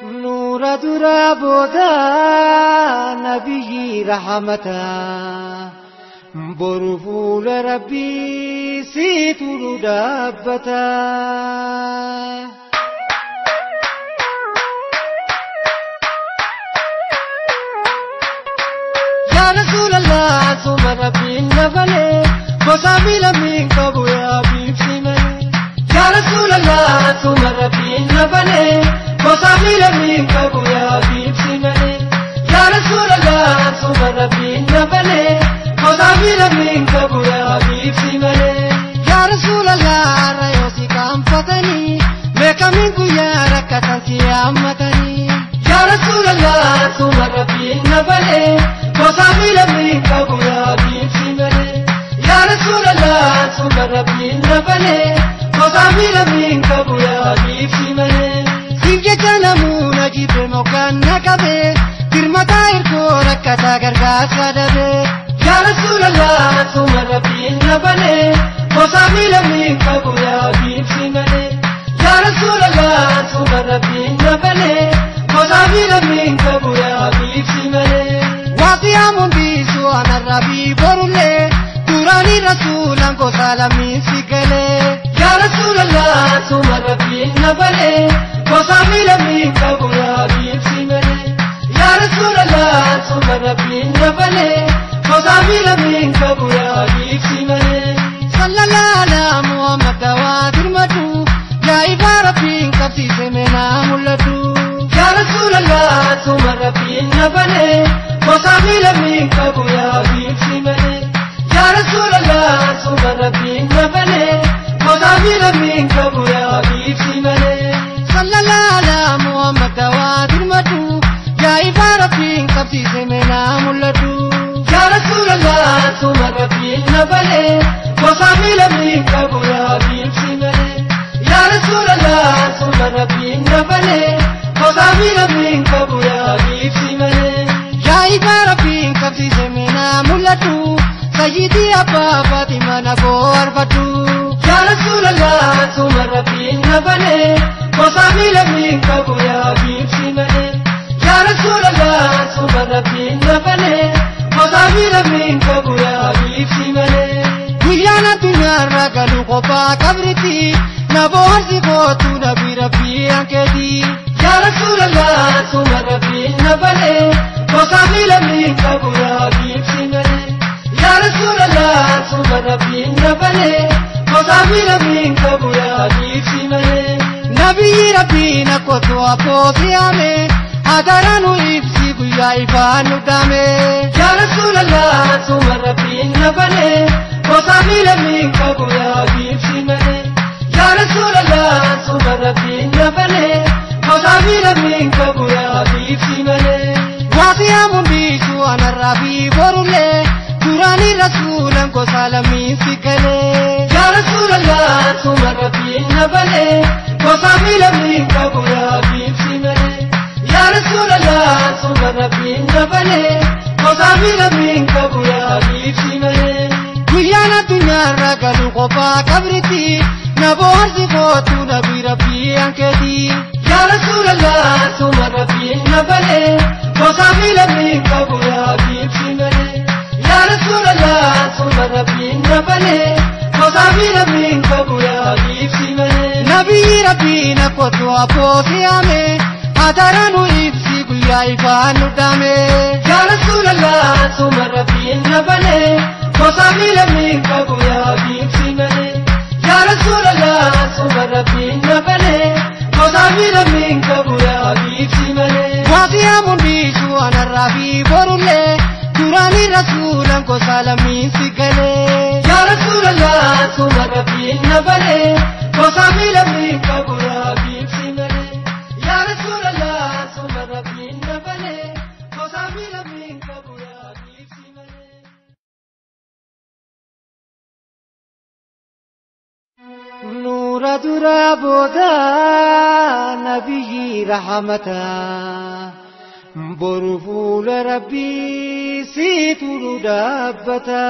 Nuura dura booda nabiyyi rahmata boru fuula rabbii siitu nu dhaabbata. Yaa Rasuulallah suma rabbiin na malee gosa miila miin qabu yaa biifsi malee. Yaa Rasuulallah suma rabbiin na malee gosa miila miin qabu yaa biifsi malee. Yaa Rasuulallah suma rabbiin na malee gosa miila miin qabu yaa biifsi malee. Yaa Rasuulallah raayoo si kaanfatanii beekamiin guyyaa rakkatan si hammatanii. Yaa Rasuulallah suma rabbiin na malee gosa miila miin qabu yaa biifsi malee. Yaa Rasuulallah suma rabbiin na malee gosa miila miin qabu yaa biifsi malee. Siif jecha namuuna jibbe mokaan na qabee dirmataa hirkoo rakkataa gargaarsa dhabee. Yaa Rasuulallah suma rabbiin na malee gosa miila miin qabu yaa biifsi malee. Yaa Rasuulallah suma rabbiin na malee gosa miila miin qabu yaa biifsi malee. Waasiyaa mumbiisu anarraa fi borullee duraanii rasuulaan gosa lammiin si galee. Yaa Rasuulallah suma rabbiin na malee gosa miila miin qabu yaa biifsi malee. Yaa Rasuulallah suma rabbiin na malee gosa miila miin qabu yaa biifsi malee. Sallallahu ala Muhammad dawaa dirmadu yaa ifaa rabbiin qabsiise meenaa mul'atu. Yaa Rasuulallah suma rabbiin na malee gosa miila miin qabu yaa biifsi malee. Yaa Rasuulallah suma rabbiin na malee gosa miila miin qabu yaa biifsi malee. Sallallahu ala Muhammad dawaa dirmadu yaa ifaa rabbiin qabsiise meenaa mul'atu. Yaa Rasuulallah suma rabbiin na malee gosa miila miin qabu yaa biifsi malee. Yaa Rasuulallah suma rabbiin na malee gosa miila miin qabu yaa biifsi malee. Yaa ifaa rabbiin qabsiise meenaa mul'atu sayyidii abbaa Faatima na boorfadhu. Yaa Rasuulallah suma rabbiin na malee gosa miila miin qabu yaa biifsi malee. Yaa Rasuulallah suma rabbiin na malee gosa miila miin qabu yaa biifsi malee. Guyyaan addunyaarra galu kophaa qabritti na bohaarsi kootu nabi rabbii hankeeti. Yaa Rasuulallah suma rabbiin na malee gosa miila miin qabu yaa biifsi malee. Yaa Rasuulallah suma rabbiin na malee gosa miila miin qabu yaa biifsi malee. Nabiyyi rabbiin akkootu abbootii yaame adaraan ibsi guyyaa ifaan nu dhaame. Yaa Rasuulallah suma rabbiin na malee gosa miila miin qabu yaa biifsi malee. Yaa Rasuulallah suma rabbiin na malee gosa miila miin qabu yaa biifsi malee. Waasiyaa mumbiisu anarraa fi borullee duraanii rasuulaan gosa lammiin si galee. Yaa Rasuulallah suma rabbiin na malee gosa miila miin qabu yaa biifsi malee. Yaa Rasuulallah suma rabbiin na malee gosa miila miin qabu yaa biifsi malee. Guyyaan addunyaarra galu kophaa qabritti na bohaarsi kootu nabi rabbii hankeeti. Yaa Rasuulallah suma rabbiin na malee gosa miila miin qabu yaa biifsi malee. Yaa Rasuulallah suma rabbiin na malee gosa miila miin qabu yaa biifsi malee. Nabiyyi rabbiin akkootu abbootii yaame adaraan ibsi guyyaa ifaan nu dhaame. Yaa Rasuulallah suma rabbiin na malee gosa miila miin qabu yaa biifsi malee. Yaa Rasuulallah suma rabbiin na malee gosa miila miin qabu yaa biifsi malee. Waasiyaa mumbiisu anarraa fi borullee duraanii rasuulaan gosa lammiin si galee. Yaa Rasuulallah suma rabbiin na malee gosa miila miin qabu yaa biifsi malee. Yaa Rasuulallah suma rabbiin na malee gosa miila miin qabu yaa biifsi malee. Nuura dura booda nabiyyi rahmata boru fuula rabbii siitu nu dhaabbata.